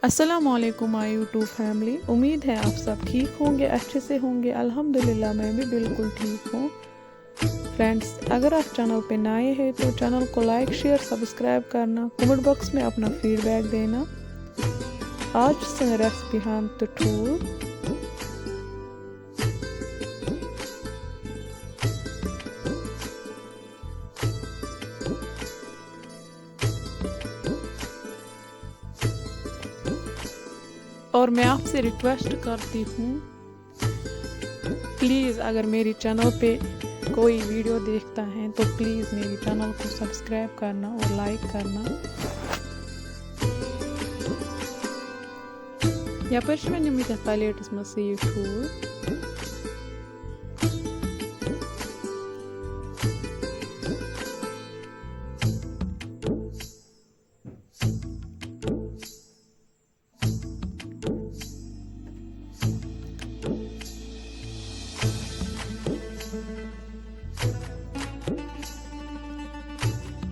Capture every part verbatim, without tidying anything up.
السلام علیکم مائی YouTube family, امید ہے آپ سب ٹھیک ہوں گے، اچھے سے ہوں گے۔ الحمدللہ، میں بھی بالکل ٹھیک ہوں۔ فرینڈز، اگر آپ چینل پہ نئے ہیں تو چینل کو لائک، شیئر، سبسکرائب کرنا، کمنٹ باکس میں اپنا فیڈ بیک دینا۔ آج چھِ سٲنۍ ریسپی ہَن تہٕ ٹھوٗل۔ اور میں آپ سے ریکویسٹ کرتی ہوں، پلیز اگر میری چینل پہ کوئی ویڈیو دیکھتا ہے تو پلیز میری چینل کو سبسکرائب کرنا اور لائک کرنا۔ یپٲرۍ چھِ مےٚ نِمٕتۍ یَتھ پلیٹَس منٛز سُہ یہِ ٹھوٗل۔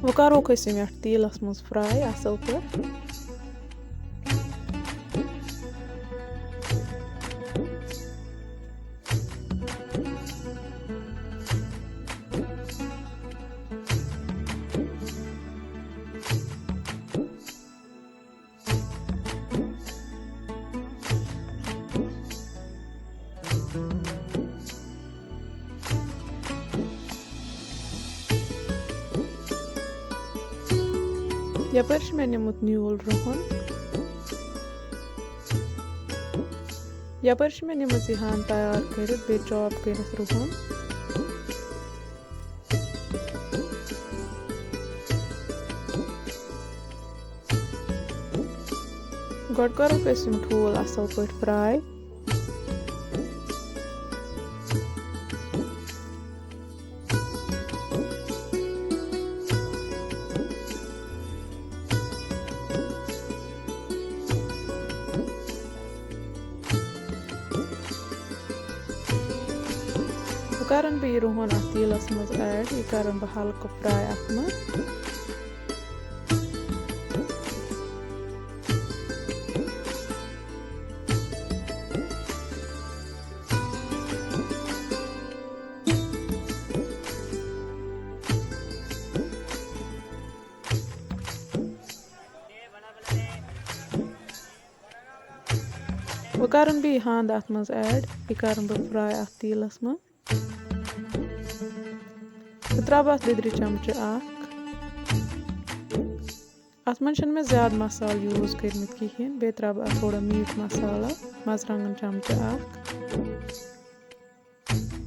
وۄنۍ کَرو أسۍ یِم یَتھ تیٖلَس منٛز فراے اَصٕل پٲٹھۍ۔ یپٲرۍ چھُ مےٚ نیومُت نیوٗل رُہُن۔ یپٲرۍ چھِ مےٚ نِمٕژ یہِ ہَن تیار کٔرِتھ، بیٚیہِ چاپ کٔرِتھ رُہُن۔ گۄڈٕ کَرُکھ أسۍ یِم ٹھوٗل اَصٕل پٲٹھۍ فراے۔ وۄنۍ کَرَن بہٕ یہِ رُہَن اَتھ تیٖلَس منٛز ایڈ، یہِ کَرَن بہٕ ہلکہٕ فراے اَتھ منٛز۔ وۄنۍ کَرَن بہٕ یہِ ہَنٛد اَتھ منٛز ایڈ، یہِ کَرَن بہٕ فراے اَتھ تیٖلَس منٛز۔ بہٕ ترٛاوٕ اَتھ لیٚدرِ چمچہٕ اَکھ۔ اَتھ منٛز چھِنہٕ مےٚ زیادٕ مصالہٕ یوٗز کٔرمٕتۍ کِہیٖنۍ، بیٚیہِ ترٛاوٕ بہٕ اَتھ تھوڑا میٖٹ مصالہٕ، مرژٕوانٛگن چمچہٕ اَکھ۔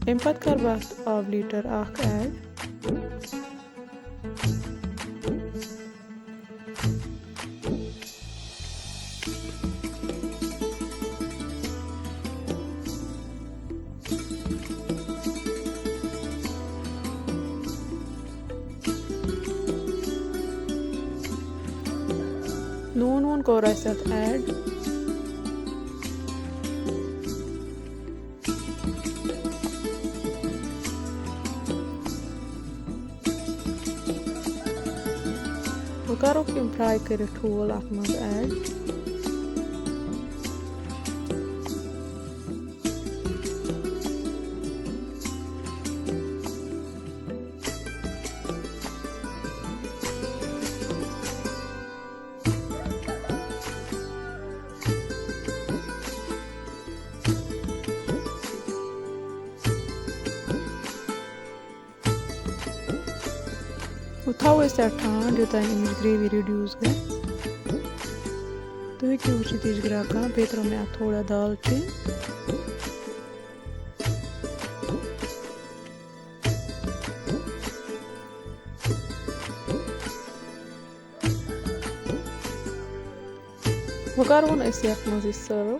اَمہِ پَتہٕ کَرٕ بہٕ اَتھ آبہٕ لیٖٹر اَکھ ایڈ۔ نوٗن ووٗن کوٚر اَسہِ اَتھ ایڈ۔ وۄنۍ کَرُکھ یِم فراے کٔرِتھ ٹھوٗل اَتھ منٛز ایڈ۔ وۄنۍ تھاوو أسۍ اَتھ ٹھانٛڈ، یوٚتام اَمِچ گرٛیوی ریڈیوٗس گژھِ۔ تُہۍ ہیٚکِو وٕچھِتھ، یہِ چھِ گرٛٮ۪کان، بیٚیہِ ترٛٲو مےٚ اَتھ تھوڑا دالچیٖن۔ وۄنۍ کَرون أسۍ یَتھ منٛز یہِ سٔرٕو۔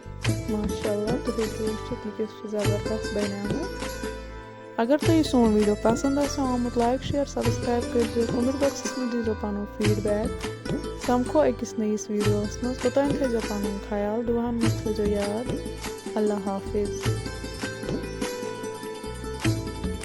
ماشاء اللہ، تُہۍ ہیٚکِو وٕچھِتھ، یہِ کیُتھ چھُ زبردست بنیومُت۔ اگر تۄہہِ یہِ سون ویٖڈیو پسنٛد آسیو آمُت، لایک، شیئر، سبسکرائب کٔرۍزیو، کمنٹ باکسَس منٛز دیٖزیو پنُن فیٖڈ بیک۔ سمکھو أکِس نٔیِس ویٖڈیوَس منٛز، توٚتام تھٲیزیو پنُن خیال، دُعاہَن منٛز تھٲیزیو یاد۔ اللہ حافظ۔